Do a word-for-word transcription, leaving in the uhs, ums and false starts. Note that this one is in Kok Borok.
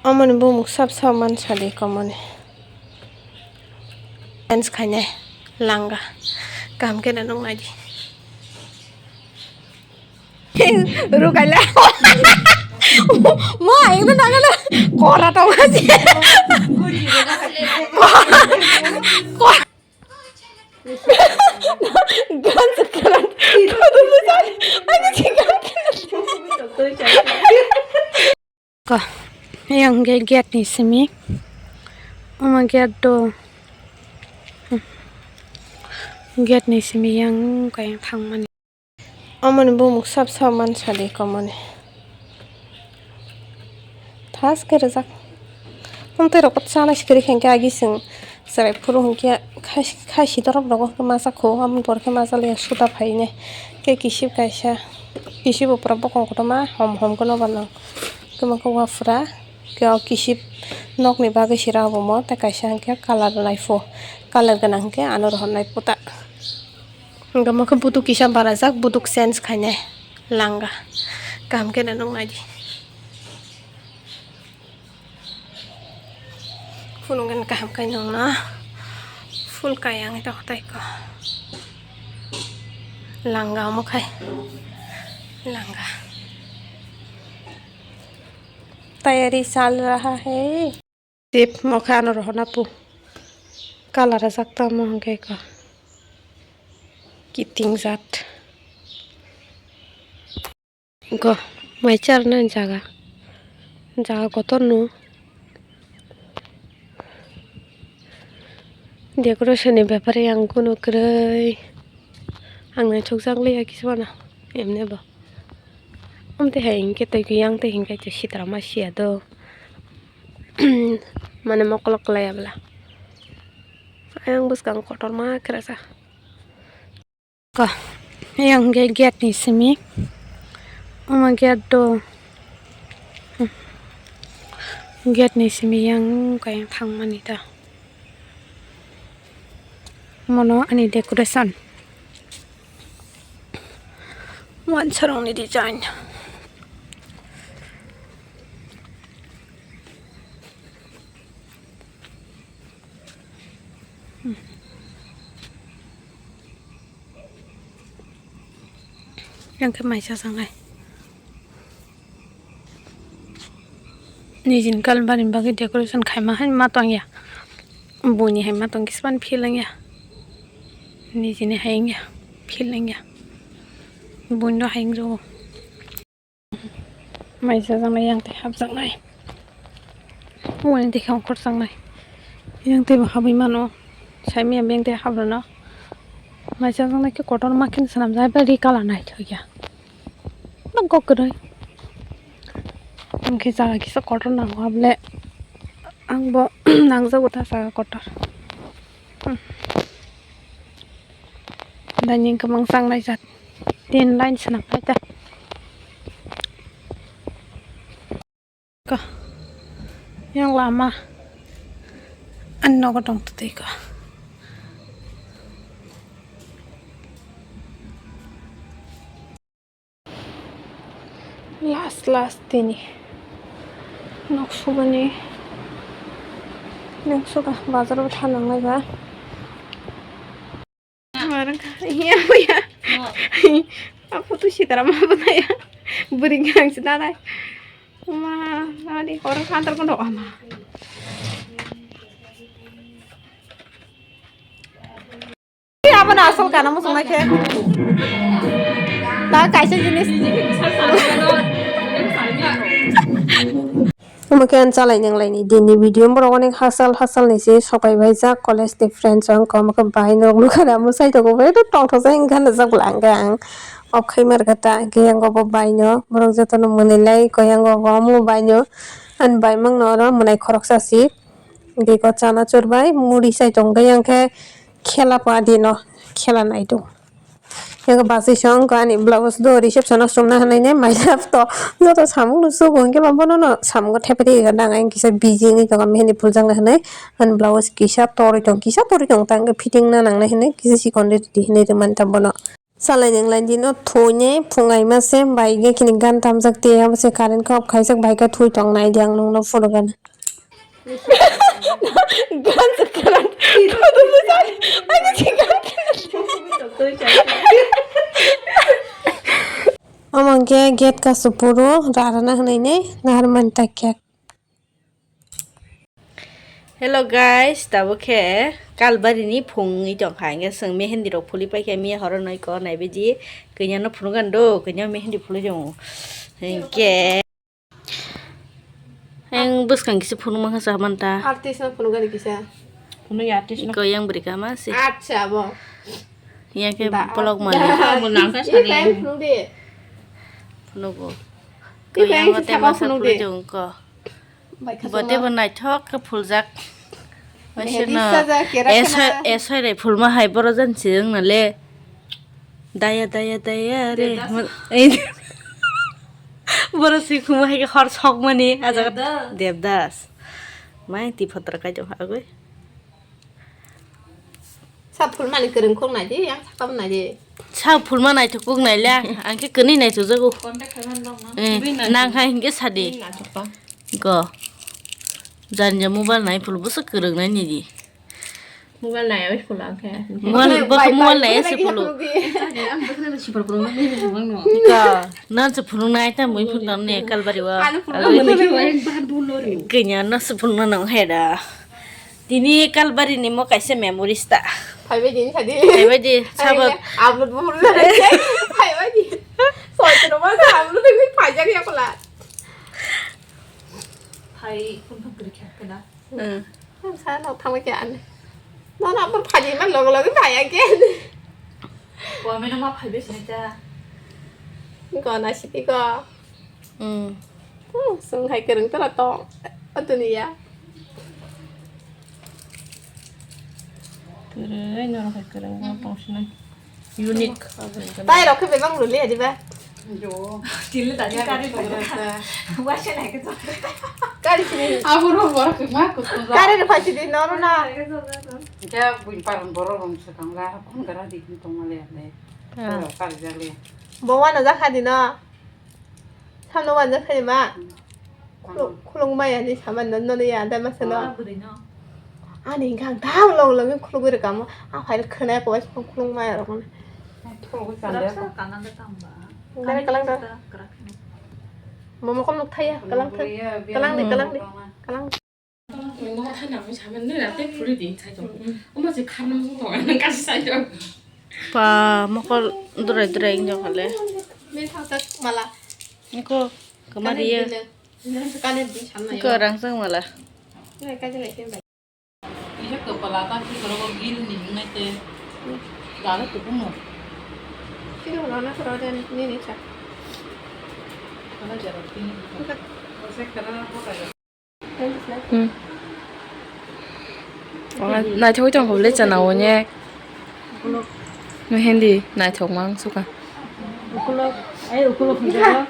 Omoni bumung sap sap mansa de komoni. Dance khainai langa. Kaham khe no nung nai di. Rukaila. Mo aing no nangala. Kora tong aji. Gan sekarang. Kudu besar. Aku cakap. Ko, yang ge-, gate ni simi. Omo gate do. Gate ni simi yang kaya thangmani. Omoni bumung sap sap mansa de komoni. Thas khe rijak. Amtwi rok chanai se kwrwi kha, hinkhe agi chwng chwrai phuru hinkhe khai, khai si torop rogo hinkhe masa kho, amoni pore khe masa le suda phainai. Khe kisip kaisa, kisip bo pura bokong kotorma hom hom khe nobar nang. Khe mokhe wafra, khe o kisip nokni bagwi sira obo mo, tei kaisa hinkhe colour nai pho, colour gwnang hinkhe ano rohornai puta. Hinkhe mokhe butuk kisa barajak, butuk change khainai langa. Kaham khe no nung nai di. Phunukgani kaham khe nungno. Full kaya wngwi tongkha tei ko. Langa omo khai. Langa. Tayari chal raha hai. Tip mokhe ano rohorna pu. Colour ajak tamo hwnkhe ko. Kiting jat. Go, mai charnani jaga. Jaga kotorno. Decoration ni bepar yang kunu kwrwi. Ang naithokjak liya kisa phano. Emne bo. Amtwi hai hinkhe twi khe yang twi hinkhe sitra ma siya do. Mane mokolok kwlaiya bwla. Ayang bwskang kotorma khe rasa. Ko, yang ge-, gate ni simi. Omo gate do. Gate ni simi yang kaya thangmani ta. Mono ani decoration. Wansarokni design. Yang khe maisa sangai. Nijini kalendarni bagwi decoration khaima hai ma tongya. Buini hai ma tong kispan feel wngya. Nijini hai wngya, feel wngya. Buino hai wngjago. Mai chajaknai, yang tei hapjaknai. Uani dekhe ongkhorjaknai. Yang tei bo habwi mano. Saimaya beng tei habrano. Mai chajaknai khe kotorma khe swnamjak, bai ri colour naithokya. Bang kok kwrwi. Ang khe jaga kisa kotor nango hable. Ang bo nangjago ta jaga kotor. Hmm. Dining kwbang changnai jat. Tin line swnam pai ta. Ko. Yang lama. Ani nogo tong twtwi ko. Last, last tini. Nok subani. Nok suka bazar o thanang lai ba. Marang ka. Iya, iya. Apa tu si tara ma apa ya? Beri gang si tara. Ma, tadi orang kantor kan doa ma. Abono asol kana muchungnai khe. Ta kaisa jinis. Omo khe ang chalai nang laini dinni video borok onek hachal hachal ni se sopai bai jak college ni friends rok wngkha omo khe bai norok nukha na mwsai tongo bai tongthok jak wngkha na jak bwla hwnkhe ang off khai ma rwkha ta hwnkhe yang bo bai no borok jotono mwnwi lai koi yang bo omo bai no ani bai mangno oro mwnai khoroksa si. Bego chanachur bai muri sai tong khe yang khe khela padi no khela nai do. Yang bachai song ani blouse do reception o songna hinui nai mai love to joto samung no sugo hingke bono no samung thepri nang ang kisa busy wngoi tongo meheni phuljakna hinui ani blouse kisa toroi tong kisa toroi tong tang fitting na nang nai hinui kisa sikon ri di hinui ri mani ta bono. Salai nang lai dino thoi ne phungai ma se bai ge kini gan tamjak te abo se current kha off khaijak bai kha thui tong nai di ang nung no phuru gan. Gan se current. Omo hwnkhe gate kasu phuru rarana hwnwi nai nahar mani takya. Hello guys, tabuk khe Kalbari ni phung wngwi tongkha, hwnkhe chwng mehendi rok phulwi paikha miya horo noiko naibaidi kanya no phunukgani do, kanya mehendi phulwi tongo. Hwnkhe ang bwskang kisa phunukma kha saman ta. Artist no phunukgani kisa. Phunukya artist no. Iko yang bwrwi kama se. Acha bo. Yang khe vlog mali. Iko yang phunukdi. Phunugo. Iko yang khe sabo phunukdi. Phulwi tongo. Bote bo naithok khe phuljak. Waisano esoi rai phulma hai boro jan si wng nale. Daya daya daya re. Boro si khuma hai khe hor sokmani ajaga Devdas. Mai ti photra kai jong hagoi. Sa phulmani kwrwng kok nai di, yang sakam nai di. Sa phulma naithok kok nai le, ang khe kwnwi naithok jago. Contact khaimani rok no. Eh, nang hai hingke sadi. Naithok tong. Go. Janja mobile nai phulu bwswk kwrwng nai ni di. Mobile nai abis phulu ang khe. Mobile, bwkha mobile nai ese phulu. Ang bwkha nai super phulu nai ni phulu ang no. Go. Nan se phulu nai ta mui phulu ne Kalbari wa. Ano phulu nai. Kenya na se phulu nang hai da. Tini Kalbari ni mo kaisa memories ta. Phaibai di, sadi. Phaibai di, sabak. Upload bo hurla nai. Phaibai di. Sotro ma sa upload ni phai jak ya pala. Phai kun phang kri kya kena. Hmm. Sa no thang ke an. No na pur phai ma log log phai ya ke. Ko me no ma phaibai sini ta. Ko na siti ko. Hmm. Hmm, sung hai kereng tera tong. Atuni ya. Kereng, noro hai kereng, noro tong sinai. Unique. Tai rok khe bebak luli ya diba? Jo. Tili tadi kari. Waisa nai ke. Kari sini. Aburo borok ma kutu. Kari ro phai sidi noro na. Ja bui paran borok rong sekang la kon gara di tong male ne. Kari jale. Bo wana jakha di no. Samno wanjak sai ma. Khulung maya ni saman no no ya dai masa no. Ani hingkha ang thang long long khulugwi rwkamo. A phai khwnai ko khulung maya rok no. Gari kalang da. Momo kol nuk thaya kalang thang. Kalang ni kalang ni kalang. Omo hai nangwi saman nini rate phuri di sai tong. Omo se kharnam song tong ang kasi sai tong. Pa mokol durai durai wng jok hale. Methang tak mala. Niko kamari ye. Nang se kaner di samna. Niko rang sang mala. Nai kaji nai ken bai. Ije kepala ta ki koro gil ni ngai te. Dala tu kumo. Kilo rana koro den ni ni cha. Kana jara pini. Ose kana ko ka. Hmm. Naithok tong kho le chana o ne. No hindi naithok mang suka. Ukulok, ai ukulok hinjalo.